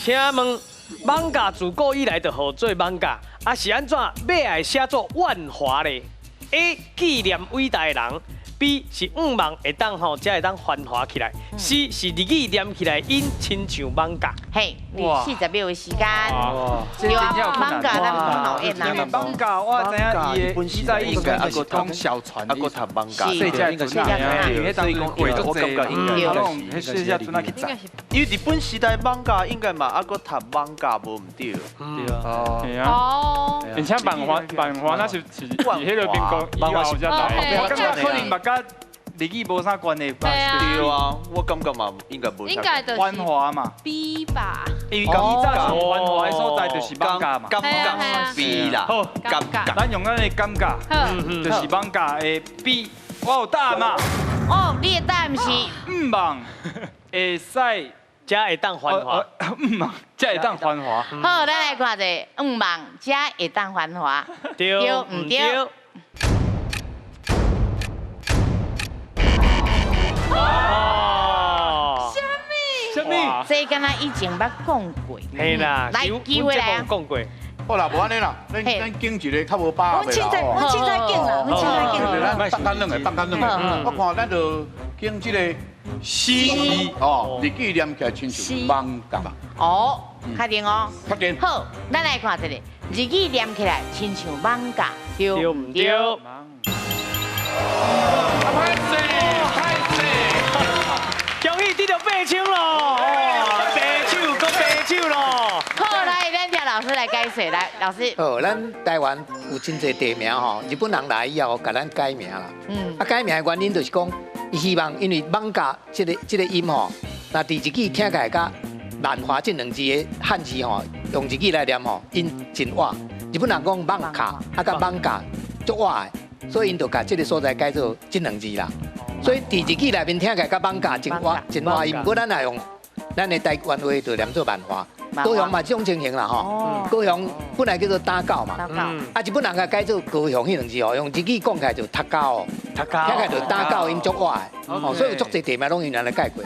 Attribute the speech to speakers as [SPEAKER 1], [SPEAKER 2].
[SPEAKER 1] 請問艋舺自古以來就號做艋舺，啊是按怎欲來寫做萬華咧？A 紀念偉大的人，B 是向望會當吼，才會當繁華起來，C 是日語念起來音親像艋舺。
[SPEAKER 2] 嘿，你40秒的時間。對啊，艋舺咱老演啊。
[SPEAKER 3] 艋舺我知影伊的伊在意思就是講小船，
[SPEAKER 4] 啊，閣讀艋舺，
[SPEAKER 3] 細隻船啊，因為當時貨足濟，攏彼細隻船仔去載。
[SPEAKER 4] 因為日本時代艋舺應該嘛，啊閣讀艋舺無毋對。
[SPEAKER 3] 對啊。哦。而且萬華萬華那是是是彼个民國以後才來，我感覺可能嘛佮日語無啥關係吧。
[SPEAKER 4] 對啊，我感覺嘛應該無。
[SPEAKER 5] 應該就是
[SPEAKER 3] 繁華嘛。
[SPEAKER 5] B 吧。
[SPEAKER 3] 因為以早是繁華的所在就是艋舺嘛。
[SPEAKER 4] 感覺 B 啦。
[SPEAKER 3] 好，
[SPEAKER 4] 感覺。
[SPEAKER 3] 咱用咱的感覺，就是艋舺的 B。我有答案嘛？
[SPEAKER 2] 哦，你的答案是？
[SPEAKER 3] 向望會使，
[SPEAKER 1] 才會當繁華。
[SPEAKER 3] 向望才會當繁華。
[SPEAKER 2] 好，咱來看者，向望才會當繁華。
[SPEAKER 1] 對毋對？哦，
[SPEAKER 5] 啥物？
[SPEAKER 1] 啥物？
[SPEAKER 2] 這敢若以前捌講過。
[SPEAKER 1] 嘿啦，
[SPEAKER 2] 來機會來啊！
[SPEAKER 1] 講過。
[SPEAKER 6] 好啦，無按呢啦，咱咱揀一个較無把握的啦。
[SPEAKER 7] 阮凊彩，阮凊彩揀啦，阮凊彩揀。
[SPEAKER 6] 咱放較軟的，放較軟的。我看咱就揀這个 C 哦，日語念起來親像艋舺。
[SPEAKER 2] 哦，確定哦。
[SPEAKER 6] 確定。
[SPEAKER 2] 好，咱來看一下，日語念起來親像艋舺，對毋對？
[SPEAKER 6] 歹勢，歹勢。
[SPEAKER 1] 恭喜得著八千咯！白手閣白手咯！
[SPEAKER 2] 好，來，咱請老師來解釋，來，老師。
[SPEAKER 8] 好，咱台灣有真濟地名吼，日本人來以後，共咱改名啦。啊，改名的原因就是講，伊希望因為艋舺這个音吼，若佇日語聽起來佮萬華這兩字的漢字吼，用日語來念吼，音真倚。日本人講艋舺，啊佮艋舺足倚的，所以𪜶就共這个所在改做這兩字啦。所以佇日語內面聽起來佮艋舺真倚真倚音，毋過咱若用咱的台灣話就念做萬華。高雄嘛這種情形啦吼，高雄本來叫做打狗嘛，啊日本人共改做高雄彼兩字吼，用日語講起來就讀狗，
[SPEAKER 1] 讀狗，
[SPEAKER 8] 聽起來就打狗音足倚的，哦，所以有足濟地名攏𪜶按呢改過。